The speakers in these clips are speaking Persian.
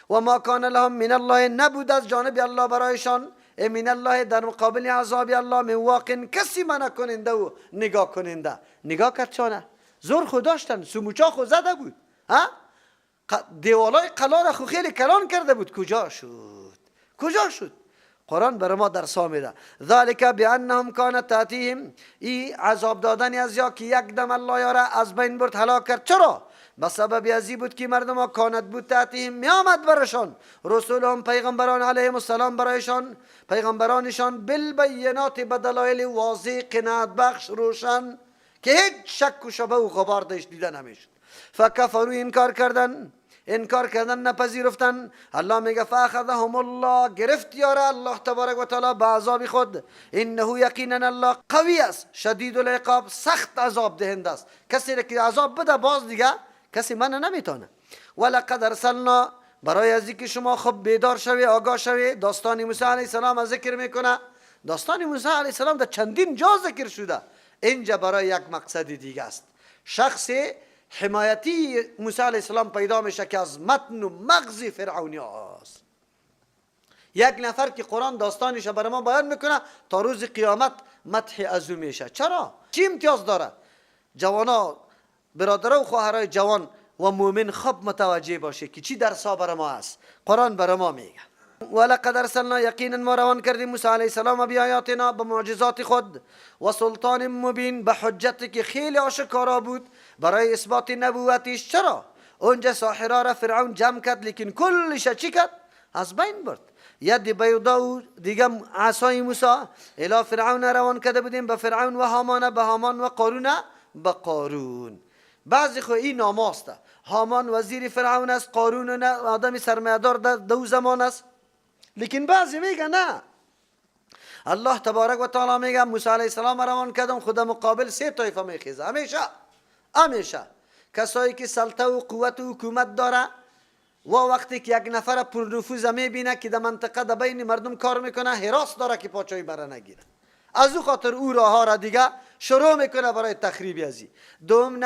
و ما کان لهم من الله، نبود از جانب الله برایشان، من الله در مقابل عذاب الله، من واق، کسی منع کننده و نگاه کننده. نگاه کرد چانه زور خود داشتن، سموچا خود زده بود، ها دیوالای قلا را خو خیلی کلان کرده بود. کجا شد؟ کجا شد؟ قرآن برای ما درس میده. ذلك بانهم كانت تاتیهم، ای عذاب دادن از یا که یک دم الله یاره از بین برد، هلاک کرد. چرا؟ به سبب ازی بود که مردم ها كانت بود، تأتیهم می آمد برشان، رسولهم پیغمبران، علیهم السلام برایشان، پیغمبرانشان، بالبینات به دلایل واضح، قناعت بخش، روشن که هیچ شک و شبه و غبار دش دیده نمیشد. فکفروا انکار کردن، انکار کردن، نپذیرفتن. الله میگه فاخذهم الله، گرفت یاره الله تبارک و تعالی به عذاب خود. انه یقینا الله قوی است، شدید العقاب، سخت عذاب دهنده است. کسی را که عذاب بده باز دیگه کسی منع نمیتونه. ولقد ارسلنا، برای از که شما خب بیدار شوی، آگاه شوی، داستان موسی علیه السلام ذکر میکنه. داستان موسی علیه السلام در چندین جا ذکر شده، اینجا برای یک مقصد دیگه است. شخص حمایتی موسی علیه السلام پیدا میشه که از متن و مغز فرعونی است. یک نفر که قرآن داستانش برای ما بیان میکنه، تا روز قیامت مدح از او میشه. چرا؟ چی امتیاز داره؟ جوانا، برادر و خواهرای جوان و مؤمن، خب متوجه باشه که چی درس برای ما است. قرآن برای ما میگه ولقد ارسلنا، یقینا ما روان کردیم موسی علیه السلام، بیاآیاتنا به معجزات خود، و سلطان مبین، به حجتی که خیلی آشکارا بود برای اثبات نبوتش. چرا؟ اونجا ساحرا را فرعون جمع کرد، لیکن کلش چی کرد؟ از بین برد. ید بیضا و دیگه عصای موسی، الی فرعون روان کرده بودیم به فرعون، و هامان به هامان، و قارون به قارون. بعضی خو این ناماست، هامان وزیر فرعون است، قارون آدم سرمایه‌دار در دو زمان است، لیکن بعضی میگه نه، الله تبارک و تعالی میگه موسی علیه السلام روان کردم. خدا مقابل سه طایفه میخیزه همیشه. همیشه کسایی که سلطه و قوت و حکومت داره و وقتی که یک نفر پرنفوذ میبینه که در منطقه در بین مردم کار میکنه، هراس داره که پاچای بره نگیره. از او خاطر او راه را دیگه شروع میکنه برای تخریب ازی. دوم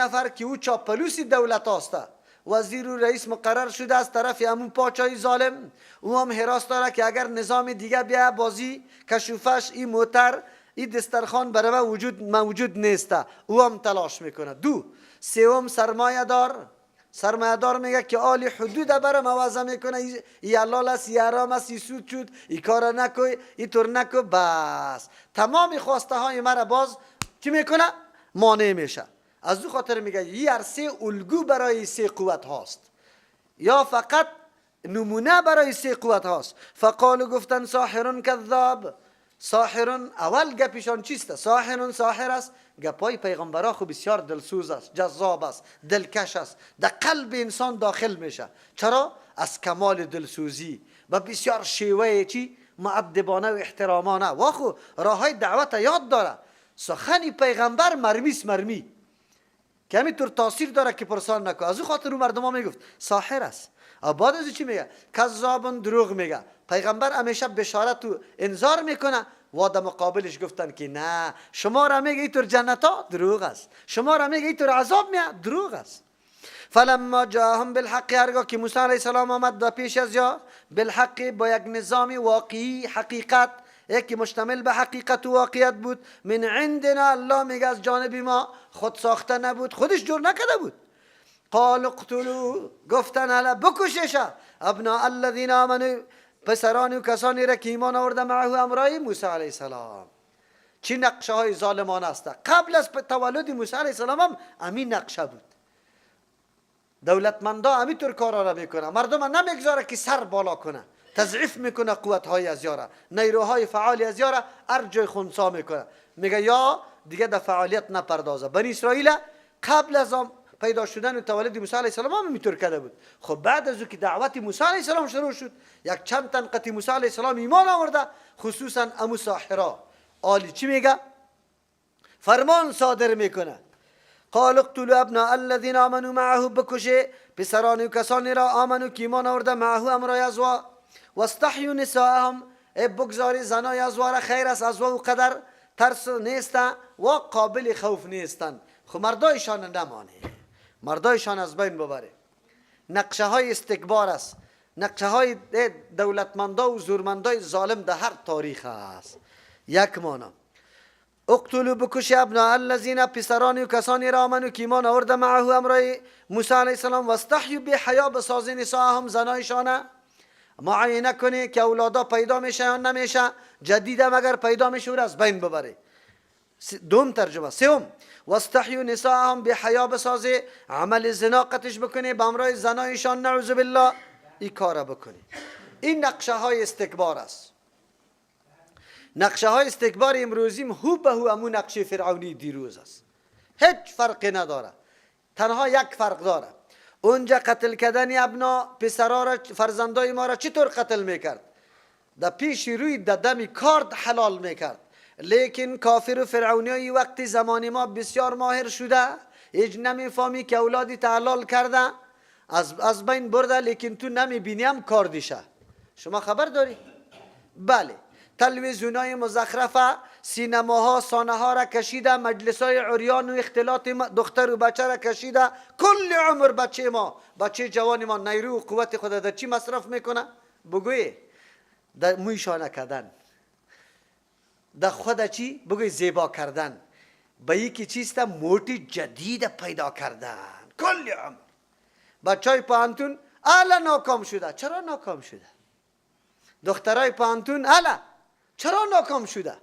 نفر که او چاپلوسی دولت هسته، وزیر و رئیس مقرر شده از طرف همون پاچای ظالم، او هم هراس داره که اگر نظام دیگه بیا بازی کشوفش این موتر این دسترخوان برای وجود موجود نیسته، او هم تلاش میکنه. دو. سوم سرمایه دار. سرمایه دار میگه که آلی حدود برای موازه میکنه، ای حلال است، ای حرام است، ای سود شد، ای کار نکو، ای طور نکو. بس تمام خواسته های مرا باز چی میکنه؟ مانع میشه. از او خاطر میگه یه هر سه الگو برای سه قوت هاست یا فقط نمونه برای سه قوت هاست. فقالوا گفتن ساحر کذاب. ساحر، اول گپشان چیست؟ ساحر، ساحر است. گپای پیغمبرا خو بسیار دلسوز است، جذاب است، دلکش است، در قلب انسان داخل میشه. چرا؟ از کمال دلسوزی و بسیار شیوه چی؟ مؤدبانه و احترامانه و خو راه های دعوت یاد داره. سخن پیغمبر مرمیس مرمی که همینطور تاثیر داره که پرسان نکن. از او خاطر او مردم ها میگفت ساحر است. بعد از چی میگه؟ کذاب، دروغ میگه. پیغمبر همیشه بشارت و انذار میکنه و در مقابلش گفتن که نه، شما را میگه اینطور جنت ها، دروغ است، شما را میگه اینطور عذاب میاد، دروغ است. فلما جاءهم بالحق، هرگاه که موسی علیه السلام آمد در پیش از یا، بالحق با یک نظام واقعی، حقیقت، یکی مشتمل به حقیقت و واقعیت بود، من عندنا، الله میگه از جانب ما، خود ساخته نبود، خودش جور نکرده بود. قالوا اقتلوا، گفتن هلا بکشش، ابناء الذین آمنوا، پسران و کسانی را که ایمان آورده، معه امرای موسی علیه السلام. چی نقشه های ظالمان است. قبل از تولد موسی علیه السلام هم امین نقشه بود. دولتمندا همینطور کارا را میکنه، مردم نمیگذاره که سر بالا کنه، تضعیف میکنه قوت های از یاره، نیروهای فعالی از یاره هر جای خونسا میکنه. میگه یا دیگه در فعالیت نپردازه. بنی اسرائیل قبل از پیدا شدن و تولد موسی علیه السلام هم اینطور کرده بود. خب بعد از او که دعوت موسی علیه السلام شروع شد، یک چند تن قتی موسی علیه السلام ایمان آورده، خصوصا امو ساحرا. آلی چی میگه؟ فرمان صادر میکنه. قالوا اقتلوا ابناء الذين آمنوا معه، بکشه پسران و کسانی را، آمنوا که ایمان آورده، معه امرای ازوا، واستحیوا نساءهم، ای بگذاری زنای ازوا را، خیر است، ازوا و قدر ترس نیستن و قابل خوف نیستن. خب مردایشان نمانه، مردایشان از بین ببره. نقشه های استکبار است، نقشه های دولتمندا و زورمندای ظالم در هر تاریخ است. یک مانا اقتلوا بکش ابناء الذین، پسران و کسانی را آمنو که ایمان آورده معه امرای موسی علیه السلام، واستحیوا بی حیا بسازی نساءهم زنایشانه، معاینه کنی که اولادا پیدا میشه یا نمیشه، جدید هم اگر پیدا میشه او را از بین ببره. دوم ترجمه. سوم واستحیوا نساءهم، بی حیا بسازی، عمل زنا قتش بکنی به امرای زنایشان، نعوذ بالله، این کار بکنی. این نقشه های استکبار است. نقشه های استکبار امروزیم هو به هو امو نقشه فرعونی دیروز است، هیچ فرقی نداره، تنها یک فرق داره. اونجا قتل کردن ابنا پسرا را، فرزندای ما را چطور قتل میکرد؟ در پیش روی در دم کارد حلال میکرد. لیکن کافر و فرعونی وقتی زمان ما بسیار ماهر شده، هیچ نمیفهمی که اولادی حلال کرده از بین برده، لیکن تو نمیبینی هم کاردیشه. شما خبر داری؟ بله. تلویزیون های مزخرفه، سینماها، سانه ها را کشیده، مجلس های عریان و اختلاط دختر و بچه را کشیده. کل عمر بچه ما، بچه جوان ما نیرو و قوت خود در چی مصرف میکنه؟ بگوی در موی شانه کردن، در خود چی؟ بگوی زیبا کردن، به یکی چیست موتی جدید پیدا کردن. کل عمر بچه های پانتون الا ناکام شده. چرا ناکام شده؟ دخترای پانتون الا چرا ناکام شده؟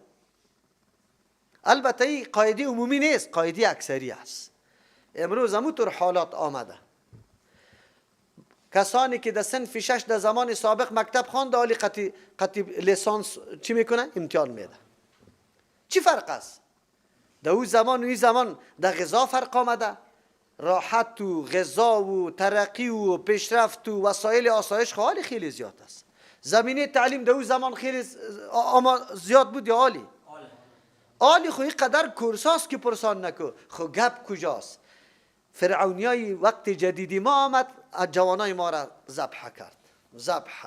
البته این قاعده عمومی نیست، قاعده اکثری است. امروز همونطور حالات آمده. کسانی که در صنف 6 در زمان سابق مکتب خواند، حالی قطی لیسانس چی میکنه؟ امتحان میده. چی فرق است؟ در او زمان و این زمان در غذا فرق آمده، راحت و غذا و ترقی و پیشرفت و وسایل آسایش خیلی خیلی زیاد است. زمینه تعلیم در او زمان خیلی زیاد بود یا عالی؟ عالی. خو قدر کورساست که پرسان نکو. خو گپ کجاست؟ فرعونیای وقت جدیدی ما آمد، از جوانای ما را ذبح کرد، ذبح.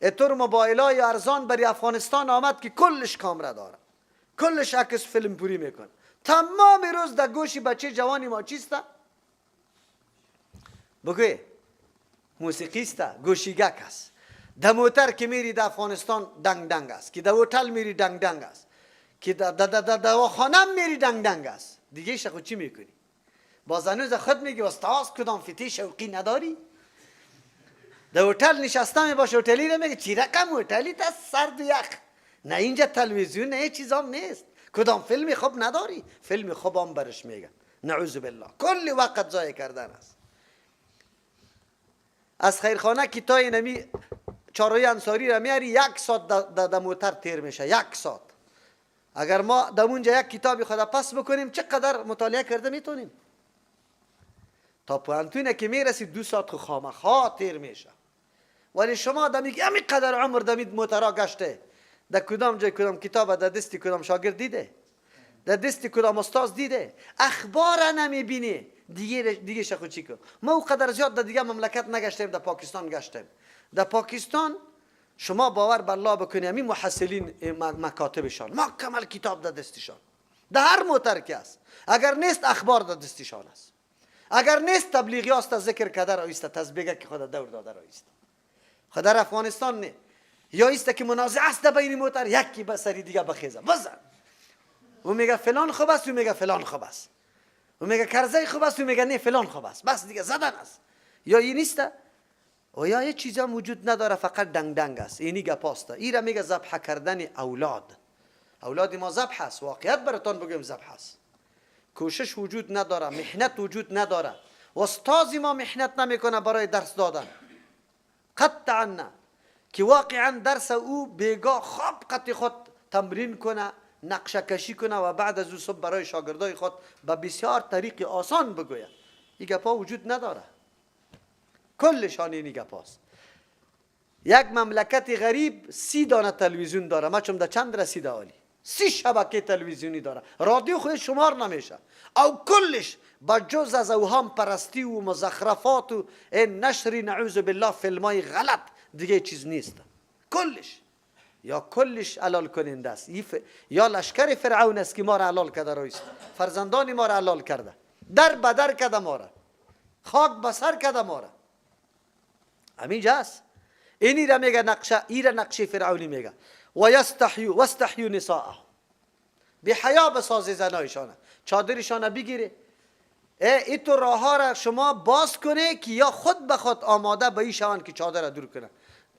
اتور موبایل های ارزان بری افغانستان آمد که کلش کامره داره، کلش عکس فیلم پوری میکنه. تمام روز در گوشی بچه جوانی ما چیست؟ بگوی موسیقیست، گوشیگک است. در موتر که میری در افغانستان دنگ دنگ است، که در هتل میری دنگ دنگ است، که در دواخانه میری دنگ دنگ است. دیگه شخو چی میکنی؟ باز هنوز خود میگی استاد کدام فیتی شوقی نداری؟ در هتل نشسته می باشه، هتلی رو میگه چی رقم هتلی تا سرد و یخ، نه اینجا تلویزیون نه چیزام نیست، کدام فیلمی خوب نداری؟ فیلم خوب هم برش میگن. نعوذ بالله. کل وقت ضایع کردن است. از خیرخانه که تا اینمی چارای انصاری را میاری یک ساعت در موتر تیر میشه، یک ساعت. اگر ما در اونجا یک کتاب خدا پس بکنیم چقدر مطالعه کرده میتونیم؟ تا پوانتونه که میرسی 2 ساعت خو خامخا تیر میشه. ولی شما دمی همین قدر عمر دمید موترا گشته، در کدام جای کدام کتاب در دستی کدام شاگرد دیده، در دستی کدام استاد دیده، اخبار نمیبینی دیگه شخو چی کن. ما او قدر زیاد در دیگه مملکت نگشتیم، در پاکستان گشتیم. در پاکستان شما باور بر الله بکنی همین محصلین مکاتبشان ما کمل کتاب در دستشان، در هر موتر که است، اگر نیست اخبار در دستشان است، اگر نیست تبلیغی است ذکر کرده را ایست، تسبیح که خدا دور داده را ایست. خدا در افغانستان نه، یا ایست که منازع است بین موتر، یکی به سری دیگه بخیزه بزن، او میگه فلان خوب است، او میگه فلان خوب است، او میگه کرزی خوب است، او میگه نه فلان خوب است، بس دیگه زدن است. یا این نیست و یا یه چیزا وجود نداره، فقط دنگ دنگ است. اینی گپ است. این را میگه ذبح کردن اولاد. اولاد ما ذبح است، واقعیت براتون بگم ذبح است. کوشش وجود نداره، محنت وجود نداره، استاد ما محنت نمیکنه برای درس دادن قطعا نه، که واقعا درس او بیگاه خواب قطع خود تمرین کنه، نقشه کشی کنه و بعد از او صبح برای شاگردای خود به بسیار طریق آسان بگوید. این گپا وجود نداره، کلشان این گپاست. یک مملکت غریب 30 دانه تلویزیون داره، ما چون در چند رسیده آلی 30 شبکه تلویزیونی داره، رادیو خود شمار نمیشه، او کلش با جز از اوهام پرستی و مزخرفات و نشری نعوذ بالله فیلمای غلط دیگه چیز نیست. کلش یا کلش حلال کننده است، یا لشکر فرعون است که ما را حلال کرده رئیس، فرزندان ما را حلال کرده، در بدر کرده ما را، خاک بسر کرده ما را. همینجا است. اینی را میگه نقشه، ای را نقشه فرعونی میگه. و یستحیو واستحیو نساءهم، بی حیا بسازی زنایشانه، چادرشانه بگیره. ای تو راه ها را شما باز کنه که یا خود به خود آماده به این شوند که چادر را دور کنه.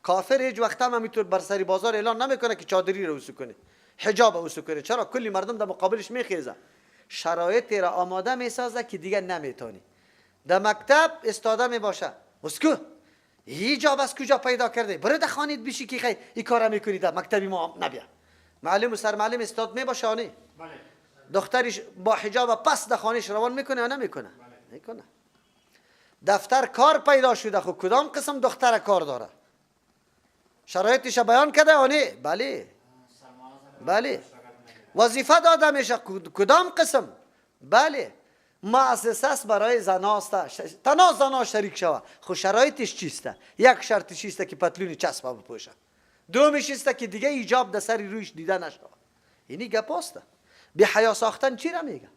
کافر هیچ وقت هم همینطور بر سری بازار اعلان نمیکنه که چادری را وسو کنه، حجاب وسو کنه. چرا؟ کلی مردم در مقابلش میخیزه. شرایط را آماده میسازه که دیگه نمیتونی. در مکتب استاده میباشه، اسکو حجاب از کجا پیدا کرده؟ برو در خانیت بشی که خی این کارا میکنی، در مکتبی ما نبیا. معلم و سرمعلم استاد میباشه آنی؟ بله. دخترش با حجاب پس در خانهش روان میکنه یا نمیکنه؟ بله. میکنه. دفتر کار پیدا شده، خب کدام قسم دختر کار داره؟ شرایطش بیان کرده آنی؟ بله. بله. وظیفه داده میشه، کدام قسم؟ بله. مؤسسه است برای زنا است، تنها زنا شریک شوه. خب شرایطش چیسته؟ یک شرط چیسته که پتلونی چسبه بپوشه، دومش چیسته که دیگه ایجاب در سر رویش دیده نشوه. اینی گپ است. بی حیا ساختن چی را میگه؟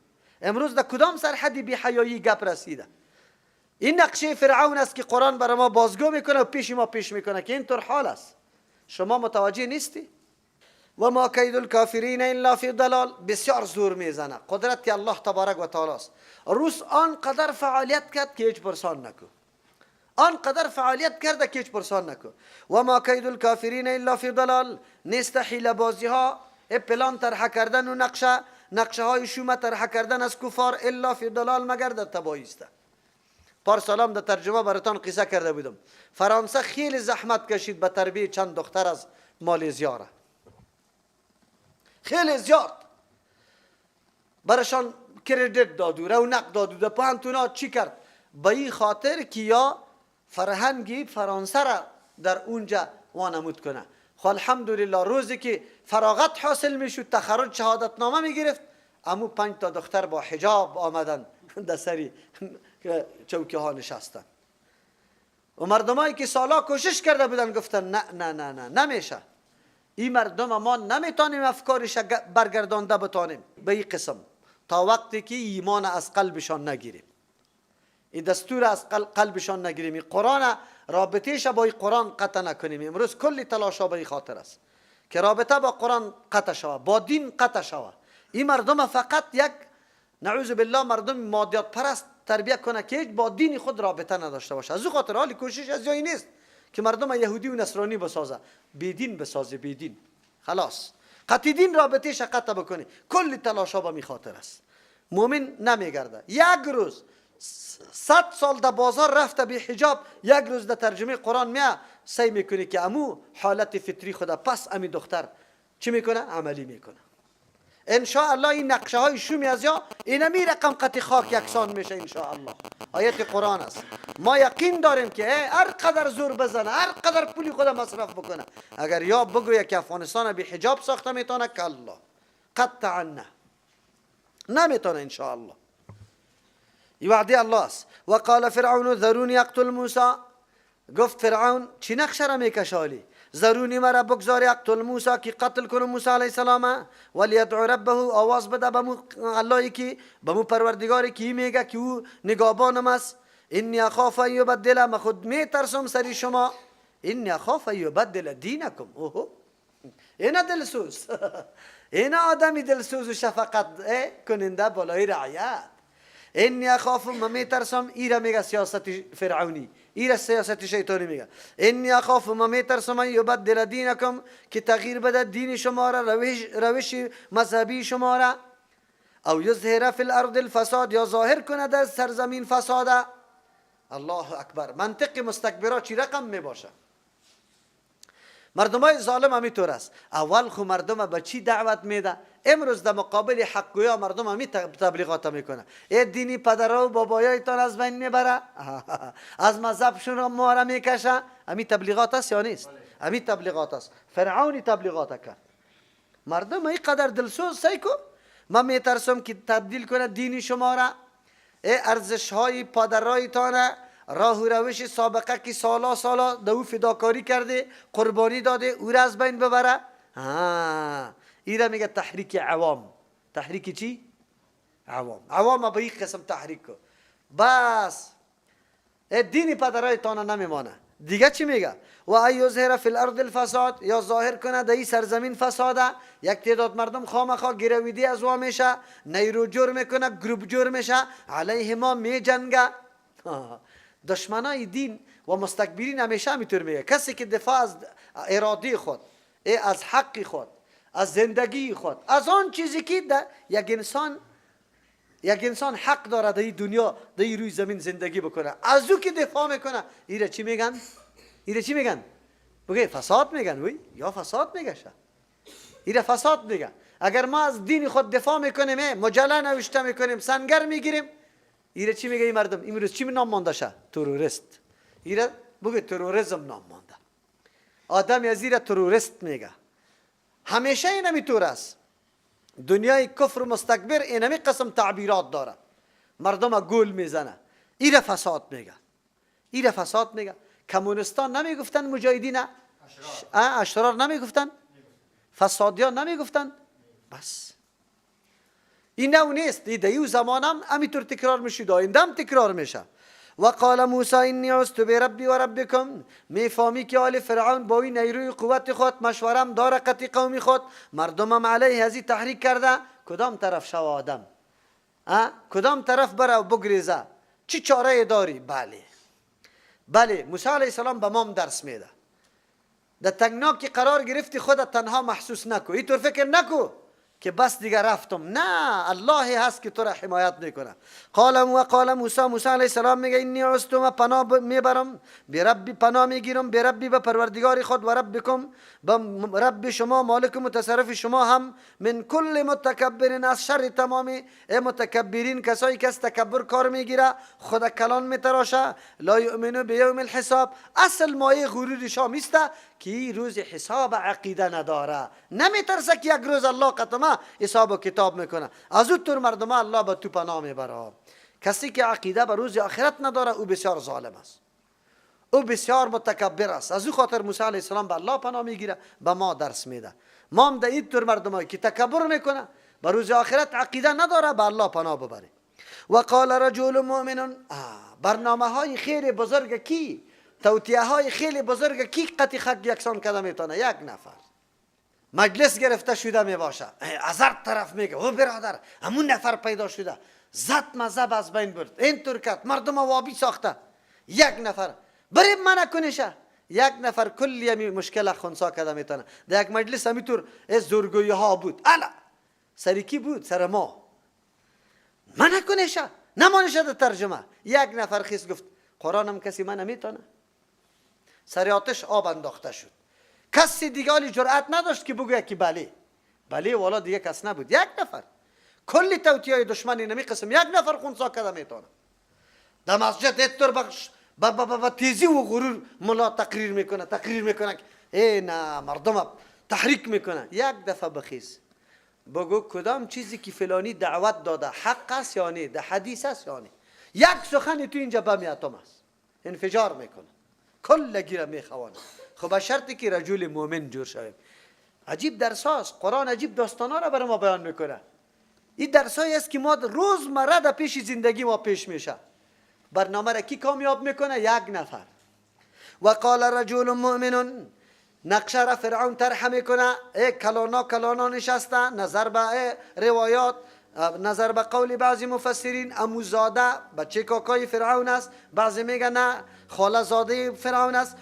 امروز در کدام سرحدی بی حیایی گپ رسیده؟ این نقشه فرعون است که قرآن برای ما بازگو میکنه و پیش ما پیش میکنه که اینطور حال است. شما متوجه نیستی؟ و ما کید الکافرین الا فی ضلال. بسیار زور میزنه. قدرت الله تبارک و تعالی است. روس آنقدر فعالیت کرد که هیچ پرسان نکو، آنقدر فعالیت کرده که هیچ پرسان نکو. و ما کید الکافرین الا فی ضلال. نیست حیله بازی ها، پلان طرح کردن و نقشه، نقشه های شومه طرح کردن از کفار، الا فی ضلال، مگر در تباهی است. پارسالام در ترجمه براتان قصه کرده بودم. فرانسه خیلی زحمت کشید به تربیه چند دختر از مالزیا را، خیلی زیاد برشان کردیت داد و رونق داد و در پوهنتونا چی کرد؟ به این خاطر که یا فرهنگی فرانسه را در اونجا وانمود کنه. خب الحمدلله روزی که فراغت حاصل میشد، تخرج شهادتنامه میگرفت، امو 5 تا دختر با حجاب آمدن در سری چوکی ها نشستن و مردمایی که سالا کوشش کرده بودن گفتن نه نه نه نه نمیشه، این مردم ما نمیتونیم افکارش برگردانده بتانیم به این قسم تا وقتی که ایمان از قلبشان نگیریم، این دستور از قلبشان نگیریم، این قرآن رابطهش با این قرآن قطع نکنیم. امروز کلی تلاش ها به این خاطر است که رابطه با قرآن قطع شود، با دین قطع شود. این مردم فقط یک نعوذ بالله مردم مادیات پرست تربیت کنه که هیچ با دین خود رابطه نداشته باشه. از او خاطر حالی کوشش از جایی نیست که مردم یهودی و نصرانی بسازه، بی دین بسازه، بی دین خلاص قطع دین رابطه قطع بکنه. کل تلاش ها به می خاطر است. مؤمن نمیگرده. یک روز 100 سال در بازار رفته بی حجاب، یک روز در ترجمه قرآن میا سعی میکنه که امو حالت فطری خدا پس امی دختر چی میکنه؟ عملی میکنه. ان شاء الله این نقشه های شومی از یا اینمی رقم قطع خاک یکسان میشه ان شاء الله. آیت قرآن است. ما یقین داریم که هر قدر زور بزنه، هر قدر پولی خدا مصرف بکنه، اگر یا بگویه که افغانستان بی حجاب ساخته میتونه، کلا قطعا نه، نمیتونه ان شاء الله. این وعده الله است. و قال فرعون ذرونی اقتل موسی. گفت فرعون چی نقشه را میکشالی؟ ذرونی مرا بگذاری اقتل موسی که قتل کنم موسی علیه السلام. ولیدعو ربه، آواز بده به مو اللهی که به مو پروردگاری که میگه که او نگابانم است. انی اخاف ان یبدل، ما خود میترسم سری شما. انی اخاف ان یبدل دینکم. اوه اینا دلسوز، اینا آدمی دلسوز و شفقت کننده بالای رعیت. انی اخاف، ما میترسم. ایرا میگه سیاست فرعونی، ایرا سیاست شیطانی میگه. انی اخاف، ما میترسم ان یبدل دینکم، که تغییر بده دین شما را، روش مذهبی شما را. او یظهر فی الارض الفساد، یا ظاهر کنه در سرزمین فساد. الله اکبر. منطق مستکبرا چی رقم میباشه؟ مردمای ظالم همینطور است. اول خو مردم به چی دعوت میده؟ امروز در مقابل حقگویا مردم همی تبلیغات میکنه. ای دینی پدرها و بابایایتان از بین میبره، از مذهبشون ما را میکشه. همی تبلیغات است یا نیست؟ همی تبلیغات است. فرعونی تبلیغات کرد. مردم اینقدر دلسوز سیکو، من میترسم که تبدیل کنه دینی شما را، ای ارزش های پدرایتان، راه و روش سابقه که سالا سالا دو فداکاری کرده، قربانی داده، او را از بین ببره. ایره میگه تحریک عوام. تحریک چی؟ عوام. عوام به این قسم تحریک کو. بس دین پدرایتان نمیمانه. دیگه چی میگه؟ و ان یظهر فی الارض الفساد، یا ظاهر کنه در این سرزمین فساده. یک تعداد مردم خامخا گرویدی از وا میشه، نیرو جور میکنه، گروپ جور میشه، علیه ما میجنگه. دشمنای دین و مستکبرین همیشه همینطور میگه. کسی که دفاع از اراده خود، از حق خود، از زندگی خود، از آن چیزی که یک انسان حق داره در این دنیا، در این روی زمین زندگی بکنه، از او که دفاع میکنه، ایره چی میگن؟ ایره چی میگن؟ بگه فساد میگن. وی یا فساد میگه، ایره فساد میگه. اگر ما از دین خود دفاع میکنیم، مجله نوشته میکنیم، سنگر میگیریم، ایره چی میگه این مردم؟ امروز چی نام مانده شه؟ تروریست. ایره بگه تروریسم نام مانده. آدم از ایره تروریست میگه. همیشه این همیطور است. دنیای کفر و مستکبر اینمی قسم تعبیرات داره، مردم گول میزنه، ایره فساد میگه، ایره فساد میگه. کمونستان نمیگفتن مجاهدین اشرار نمیگفتن، فسادیان نمیگفتن. بس این نو نیست، این دیو زمانم همینطور تکرار میشه، آینده هم تکرار میشه. و قال موسی انی عزت بربی و ربکم. میفهمی که آل فرعون با این نیروی قوت خود مشورم داره قطی قومی خود، مردمم علیه ازی تحریک کرده. کدام طرف شو آدم؟ کدام طرف بره و بگریزه؟ چی چاره داری؟ بله بله، موسی علیه السلام به مام درس میده. در تنگنا که قرار گرفتی خودت تنها محسوس نکو، اینطور فکر نکو که بس دیگه رفتم. نه، الله هست که تو را حمایت میکنه. قال و قال موسی، موسی علیه السلام میگه انی عزت، ما پناه میبرم، بربی پناه میگیرم، بربی به پروردگار خود، و ربکم به رب شما، مالک متصرف شما هم، من کل متکبرین، از شر تمامی متکبرین، کسایی که از تکبر کار میگیره، خود کلان میتراشه، لا یؤمنو بیوم الحساب. اصل مایه غرور شامیسته که روز حساب عقیده نداره، نمیترسه که یک روز الله قطمه حساب و کتاب میکنه. از او طور مردم الله به تو پناه میبره. کسی که عقیده به روز آخرت نداره او بسیار ظالم است، او بسیار متکبر است. از او خاطر موسی علیه السلام به الله پناه میگیره، به ما درس میده. ما هم در این طور مردمایی که تکبر میکنه، به روز آخرت عقیده نداره، به الله پناه ببره. و قال رجل مؤمن، برنامه های خیر بزرگ کی، توطئه های خیلی بزرگ کی قطعی خاک یکسان کرده میتونه؟ یک نفر. مجلس گرفته شده میباشه، از هر طرف میگه او برادر همون نفر پیدا شده، زد مذهب از بین برد، اینطور کرد، مردم وابی ساخته. یک نفر بریم منع کنشه، یک نفر کلی همی مشکل خنثی کرده میتونه. در یک مجلس همینطور زورگویی ها بود، الا سر کی بود؟ سر ما. منع کنشه، نمانشه در ترجمه. یک نفر خیس گفت قرآن هم کسی من نمیتونه. سر آتش آب انداخته شد. کسی دیگه جرأت نداشت که بگوید که بله بله، والا دیگه کس نبود. یک نفر کلی توطئه دشمن نمی قسم یک نفر خنثی کرده میتونه. در مسجد اینطور با تیزی و غرور ملا تقریر میکنه، تقریر میکنه، ای نه مردم تحریک میکنه. یک دفعه بخیز بگو کدام چیزی که فلانی دعوت داده حق است یا نه، ده حدیث است یا نه. یک سخن تو اینجا بمیاتم است، انفجار میکنه، کل گیره میخوانه. خب به شرطی که رجل مؤمن جور شویم. عجیب درس هاست قرآن، عجیب داستان ها را برای ما بیان میکنه. این درس هایی است که ما روزمره در پیش زندگی ما پیش میشه. برنامه را کی کامیاب میکنه؟ یک نفر. و قال رجل مؤمن، نقشه را فرعون طرح میکنه، ای کلانا کلانا نشسته، نظر به روایات، نظر به قول بعضی مفسرین عموزاده بچه کاکای فرعون است، بعضی میگن نه خاله زاده فرعون است.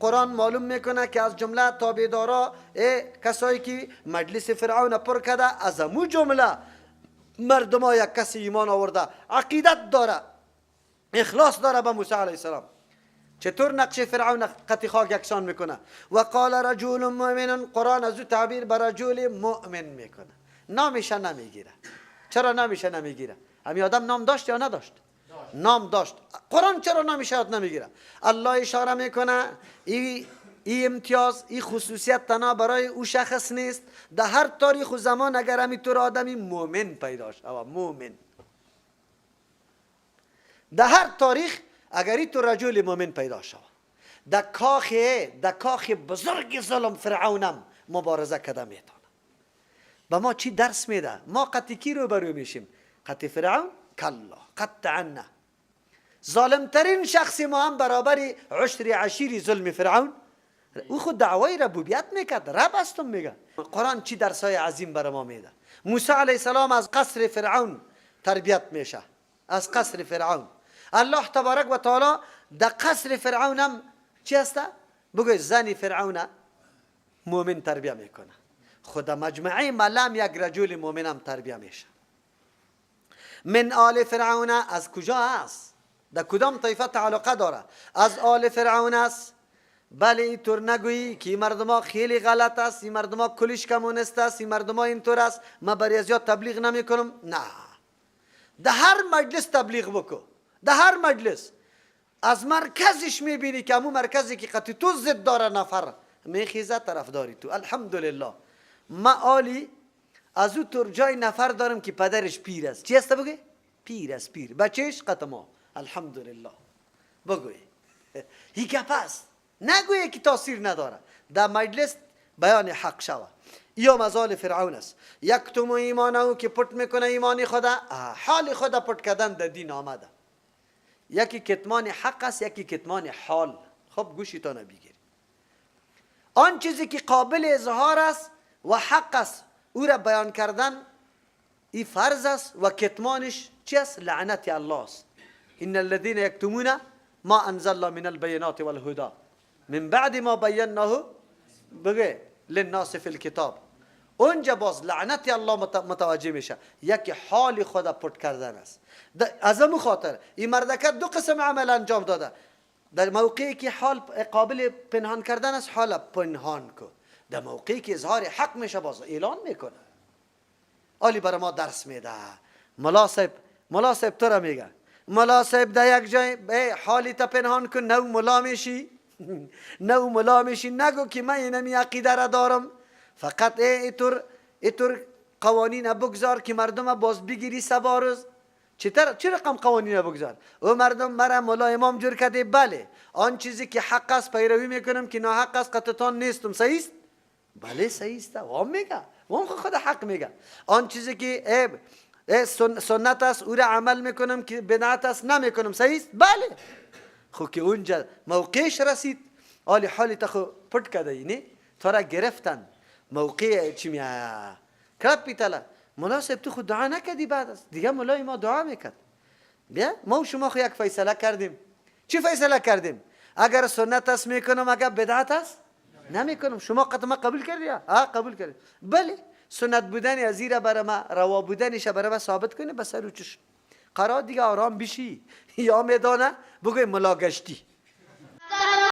قرآن معلوم میکنه که از جمله تابعدارا کسایی که مجلس فرعون پر کرده، از امو جمله مردم ها یک کسی ایمان آورده، عقیدت داره، اخلاص داره به موسی علیه السلام. چطور نقش فرعون قطی خاک یکسان میکنه؟ و قال رجل مؤمن، قرآن از او تعبیر به رجل مؤمن میکنه، نامش نمیگیره. چرا نامش نمیگیره؟ همین آدم نام داشت یا نداشت؟ نام داشت. قرآن چرا نامش یاد نمیگیره؟ الله اشاره میکنه ای امتیاز، ای خصوصیت تنها برای او شخص نیست، در هر تاریخ و زمان اگر همینطور آدمی مؤمن پیدا شود، مؤمن در هر تاریخ اگر این تو رجل مؤمن پیدا شود، در کاخ بزرگ ظلم فرعونم مبارزه کرده میتونه. به ما چی درس میده؟ ما قطعی کی رو برو میشیم؟ قطعی فرعون؟ کلا، قطعا نه. ظالمترین شخص ما هم برابر عشر عشیر ظلم فرعون. او خود دعوای ربوبیت میکرد، رب هستم میگه. قرآن چی درسای عظیم بر ما میده. موسی علیه السلام از قصر فرعون تربیت میشه، از قصر فرعون. الله تبارک و تعالی در قصر فرعون هم چی هسته؟ بگوی زن فرعون مؤمن تربیه میکنه. خدا مجمعه ملم یک رجل مؤمن هم تربیه میشه. من آل فرعون از کجا است؟ در کدام طایفه تعلقه داره؟ از آل فرعون است. بله اینطور نگویی که این مردم خیلی غلط است، این مردم کلش کمونیست است، این مردم اینطور است، من برای از یاد تبلیغ نمیکنم. نه، در هر مجلس تبلیغ بکو، در هر مجلس از مرکزش میبینی که همون مرکزی که قطعی تو ضد داره نفر میخیزه طرفداری تو. الحمدلله ما آلی از او طور جای نفر دارم که پدرش پیر است. چی است بگی؟ پیر است، پیر بچهش قطع ما. الحمدلله بگوی هی گپ است، نگویی که تاثیر نداره. در مجلس بیان حق شوه. یا مزال فرعون است. یکتم ایمانه که پت میکنه ایمان خدا، حال خدا پت کردن در دین آمده. یکی کتمان حق است، یکی کتمان حال. خب گوشیتان بگیر. آن چیزی که قابل اظهار است و حق است او را بیان کردن ای فرض است و کتمانش چی است؟ لعنت الله است. ان الذين یکتمون ما انزل الله من البینات والهدى من بعد ما بیناه بگه للناس فی الکتاب. اونجا باز لعنت الله متوجه میشه. یکی حال خدا پت کردن است. از امو خاطر این مردکه دو قسم عمل انجام داده. در موقعی که حال قابل پنهان کردن است حال پنهان کو، در موقعی که اظهار حق میشه باز اعلان میکنه. آلی برای ما درس میده. ملا صاحب، ملا صاحب تو را میگه، ملا صاحب در یک جای حالی تا پنهان کن، نو ملا میشی نو ملا میشی، نگو که من اینمی عقیده را دارم، فقط اینطور قوانین بگذار که مردم باز بگیری سبا روز. چه رقم قوانین بگذار؟ او مردم مرا ملا امام جور کرده. بله آن چیزی که حق است پیروی میکنم، که ناحق است قطعا نیستم. صحیح است؟ بله صحیح است. وام میگه، وام خود حق میگه. آن چیزی که سنت است او را عمل میکنم، که بدعت است نمیکنم. صحیح است؟ بله. خو که اونجا موقعش رسید، آلی حالی تا خو پټ کده، نه تو را گرفتن موقع چی میآ کرد پیتلا. ملا صاحب تو خود دعا نکردی بعد از دیگه ملای ما دعا میکرد. بیا ما و شما خو یک فیصله کردیم. چی فیصله کردیم؟ اگر سنت است میکنم، اگر بدعت است نمیکنم. شما قطعا ما قبول کردی؟ ها قبول کردی. بله سنت بودن از ایره برای ما، روا بودنش برای ما ثابت کنه به سر و چشم. قرار دیگه آرام بشی یا میدانه بگوی ملا گشتی.